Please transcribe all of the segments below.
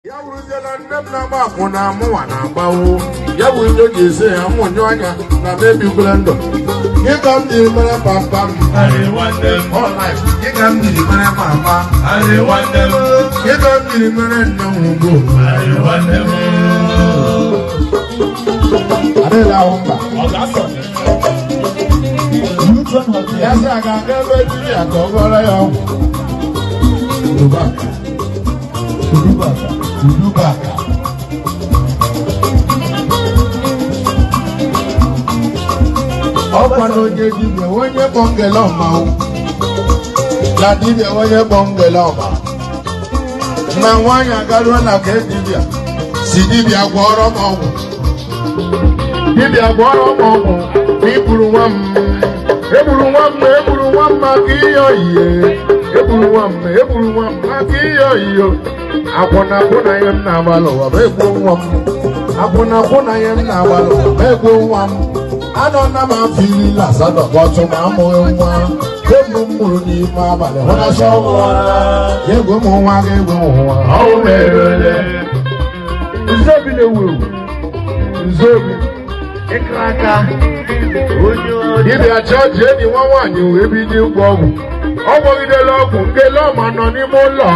Ya wụrụziela nne m na-agba akwụna, mụnwa na-agbawo. Ya bụ ihe o ji esi ya mụnyụ anya na m ebikwere ndụ. Gị ka m jiri mere papa m. All life. Gị ka m jiri mere mama. Gị ka m jiri mere nne m ugbo. Adịghị ahụ mba. Ya sị a ga-aga ebe dibịa ka ọ gwọrọ ya ọgwụ. Udubaka. Udubaka. Udubaka. Ọkwa na onye dibịa onye kpọ ngele ọma o. Na dibịa onye kpọ ngele ọma. Na nwaanyị agaruo na ke dibịa si dibịa gwọrọ m ọgwụ. Dibịa gwọrọ m ọgwụ na iburu nwa m. Egburu nwa m, egburu nwa m maka ihe oyiye. Egburu nwa m, egburu nwa m maka ihe oyiyo. Akwụna akwụna ihe m na-agba n'ụwa bụ egbuo nwa m. Akwụna akwụna ihe m na-agba n'ụwa bụ egbuo nwa m. Anọ na m afọ 18 ka ọtụ ma amụghị nwa. Kemgbe m mụrụ n'ime abalị hụ na sọ nwụọla. Egwe m nwa ga-egwe m nwa. Ọnwụ merele. Nzobi na-ewu ewu. Nzobi. Ịkara aka. Onye ọcha. Dibịa chọọchị enyi nwa nwaanyị wee bido ịgwọ ọgwụ. Ọ gwọgidela ọgwụ nkele ọma nọ n'ime ụlọ.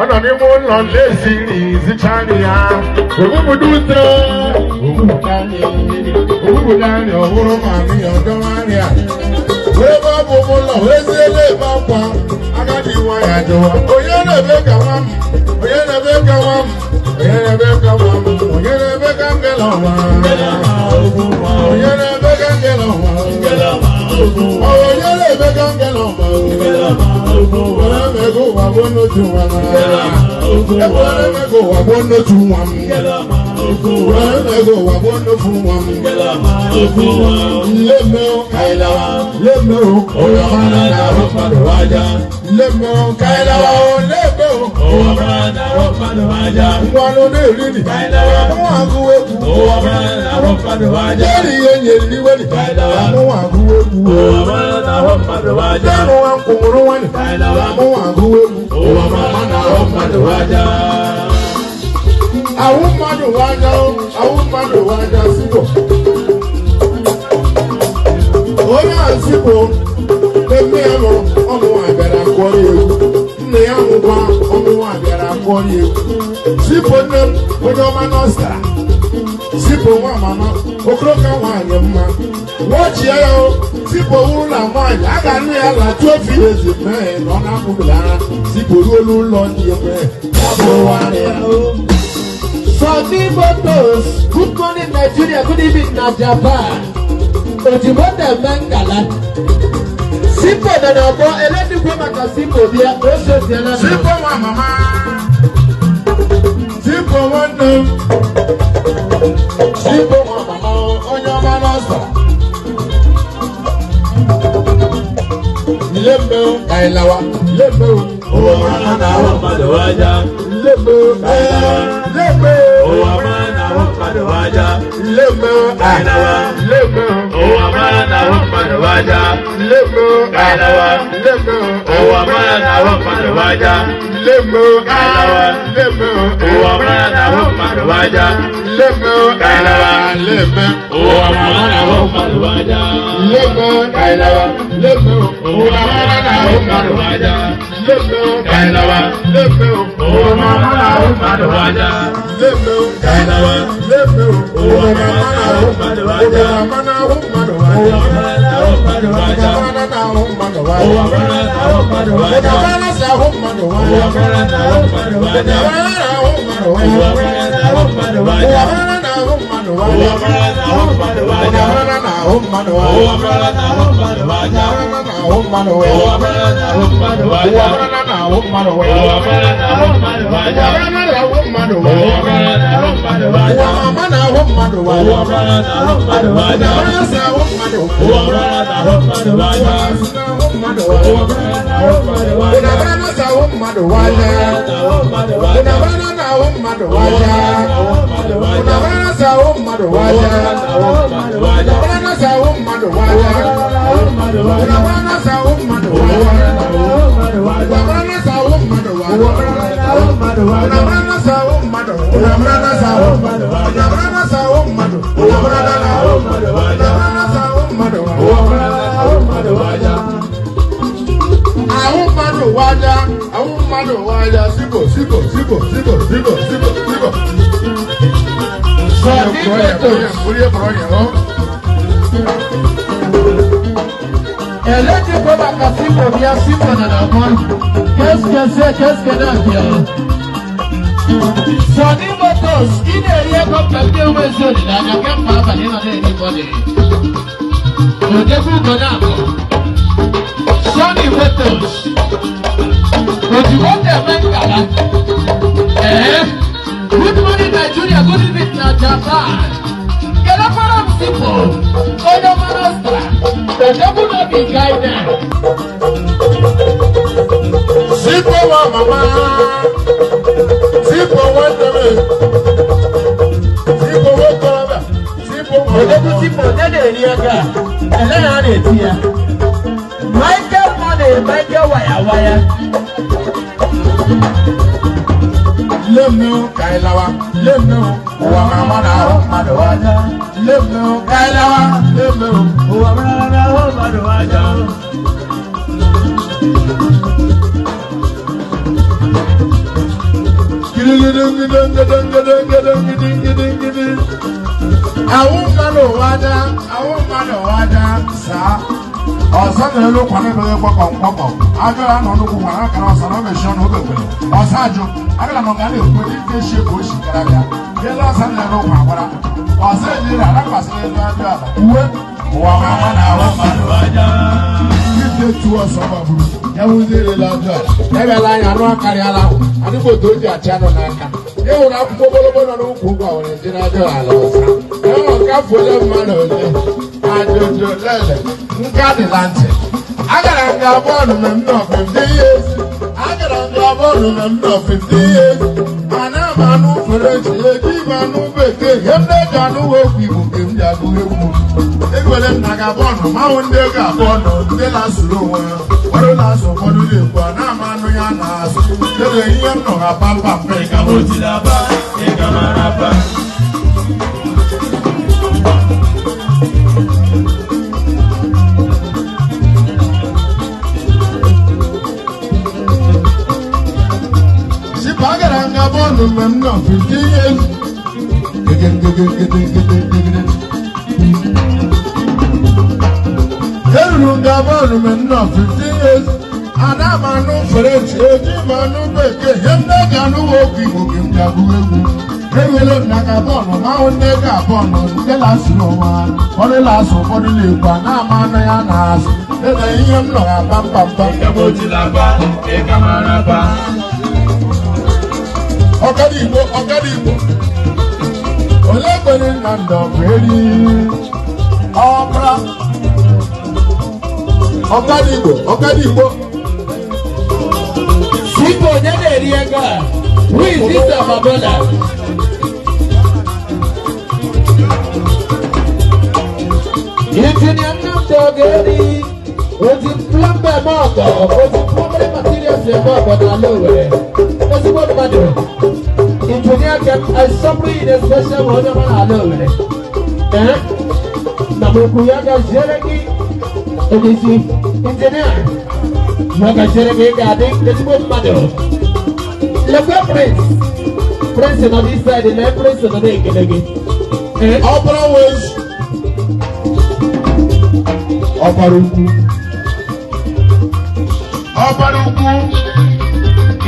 Ọ nọ n'ime ụlọ na-esi nri zicha nri ya. Ogbupụta ute. Ogbupụta nri. Ogbupụta nri ọ bụrụ ma nri ya ọdọwa nri a. Wee ebe ọ bụ m ụlọ wee ziele ebe akwa. Agadi nwaanyị ajụwa. Onye na-ebe ka nwa m? Onye na-ebe ka nwa m? Onye na-ebe ka nwa m? Onye na-ebe ka ngele ọma? Onye na-ebe ka ngele ọma? Onye na-ebe ka ngele ọma? Were m ego ụwa bụ n'otu nwa m. Ewere m ego ụwa bụ n'otu nwa m. Were m ego ụwa bụ n'ofu nwa m. Leme o kailawa, leme o ụwa mara na-ahụ mmadụ aja. Leme o kailawa o, leme o ngwanụ na-eri ni. Mụ agụ egwu. Jeri ihe nyere iwe ni. Mụ agụ egwu. Jenu nwa nkwụrụ nwanyị. Mụ agụ egwu. Ahụ mmadụ waja o, ahụ mmadụ waja sibò. Onye a sibò, nne ya mụrụ ọmụ nwa bịara kụọrọ ya egwu. Nne ya nwụkwa ọmụ nwa bịara kụọrọ ya egwu. Sipò nne m onye ọma nọstara. Sipò nwa mama, okoroka nwaanyị mma. Wọchie ya o, sipò wuru na nwaanyị, a ga-anụ ya la 12 years mee na ọ na-apụghị ara. Sipò ruo n'ụlọ ndị ekwe, ya bụ nwaanyị ya. Sọmi Motors, good morning Nigeria, good evening na Japan. Ojúmọ́ eme ngala. Sipo nọ n'ọgbọ elenigwe maka Sipo bịa, o soziela na. Sipo nwa mama, Sipo nwanne m, Sipo nwa mama, onye ọma n'ọsọ. Lembe o, ka anyị lawa, lembe o, lembe o, lembe o, lembe o, lembe o, lembe o, lembe o, lembe o, lembe o, lembe o, lembe o, lembe o, lembe o, lembe o, lembe o, lembe o, lembe o, mama na-ahụ mmadụ anya. Mama na-ahụ mmadụ anya. Mama si ahụ mmadụ anya. Mama na-ahụ mmadụ anya. Mama na-ahụ mmadụ anya. Mama na-ahụ mmadụ anya. Mama na-ahụ mmadụ anya. Mama na-ahụ mmadụ anya. Mama na-ahụ mmadụ anya. Mama na-ahụ mmadụ anya. Mama si ahụ mmadụ anya. Si ahụ mmadụ anya. Mama si ahụ mmadụ anya. Mama na-ahụ mmadụ anya. Mama si ahụ mmadụ anya. Mama si ahụ mmadụ anya. Mama si ahụ mmadụ anya. Mama si ahụ mmadụ anya. Mama si ahụ mmadụ anya. Sipo, Sipo, Sipo, Sipo, Sipo. Sunny Motors. Eléjìkọ́ maka Sipo bịa Sipo nọ na mọ. Keske keske na-abịa. Sunny Motors, ị na-eri ego mka ndị enwe ezi olileanya kemgbe abalị nọ na-eri bọdị. Odegwu ugo na-akụ. Sunny Motors. Ojúbọ tẹ̀ mẹ́ nkàlá. Ee, good morning Nigeria, good evening na Japan. Kelekwara m Sipo, onye ọma n'Ọstra, Odegwu n'obi Ghana. Sipo wa mama, Sipo wa tẹ̀lé, Sipo wa kọ́lá, Sipo wa. Odegwu Sipo, onye na-eri ego a, ele na a na-eti ya. Michael Money, Michael Waya Waya. Lẹ́nu kailawa, lẹ́nu ụwa mama na ahụ mmadụ aja. Lẹ́nu kailawa, lẹ́nu Ụwa mara na ahụ mmadụ aja. Gidigidigidigidigidigidi. Ahụ mmadụ aja, ahụ mmadụ aja, saa. Ọsọ na-elu kwana ebe gbakọ mgbakọ. Agara nọ n'ugwu nwere akara ọsọ na omechi ọnụ obekwere. Ọsọ ajụ, agara nọ ga na-ekwu ndị nke ka o si gara bịa. Elu ọsọ na-elu ụkwa agbara. Ọsọ ejiri arakwasịrị elu ajụ ala. Uwe ụwa mama na ahụ mmadụ aja. Ite tu ọsọ gbagburu, ya wụzie erela ajụ ala. Ebela anya anụ akarịala ahụ, adịghị otu o ji achị anụ n'aka. Ịhụrụ akwụkwọ ogologo nọ n'ukwu ụgwọ nwere ji n'ajụ ala ọsa. Enwere nke afọ ole mmadụ ole, ajụjụ lele, nka dị na ntị. Agara m ga bọọlụ mgbe m nọ 15 years. Agara m ga bọọlụ mgbe m nọ 15 years. Ana m anụ French, eji m anụ bekee, ihe m na-eji anụ okwu Igbo nke m ji agụ egwu. Egwere m na ga bọọlụ, mahụ ndị ego abụọ nọ, ndị na-asụrụ onwe ha. Ụfọdụ na-asụ, ụfọdụ na-ekwu, a na-ama anụ ya na-asụ. Kedu ihe m nọ ha pampa mpe Ị ka m otiri aba, ị ka mara aba. Sipo agara m ga bọọlụ mgbe m nọ 15 years. Gege. Eruru m ga bọọlụ mgbe m nọ 15 years. Ana m anụ French, eji m anụ bekee, ihe m na-eji anụ okwu Igbo ka m ji agụ egwu. Erule m na ga bọọlụ, mahụ ndị ego abụọ nọ, ndị na-asụrụ onwe ha. Ụfọdụ na-asụ, ụfọdụ na-ekwu, a na-ama anụ ya na-asụ. Ede ihe m nọ ha pam. Ị ka m otiri aba, ị ka mara aba. Ọkada Igbo, ọkada Igbo. Ole kwere nna ndọ bụ eri. Ọbra. Ọkada Igbo, ọkada Igbo. Sipo onye na-eri ego a. Who is this my brother? Engineer Nnamdi Ogeri, oji plumber eme ọgọ, oji plumbering materials eme ọgọ n'ala Owerri. Ezigbo mmadụ. Engineer Kem, I suffer in a special way onye ọma n'ala Owerri. Eh? Na m okwu ya gaziere gị onyeisi engineer. Ya gaziere gị ị ga-adị ezigbo mmadụ. Lekwe Prince. Prince nọ this side, lee Prince nọ na-ekele gị. Eh? Ọbara wezi. Ọbara ukwu. Ọbara ukwu.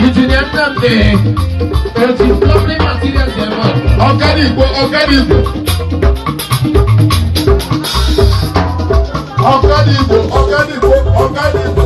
Engineer Nnamdi, oji plumbering materials eme ọgọ. Ọkada Igbo, ọkada Igbo. Ọkada Igbo, ọkada Igbo, ọkada Igbo.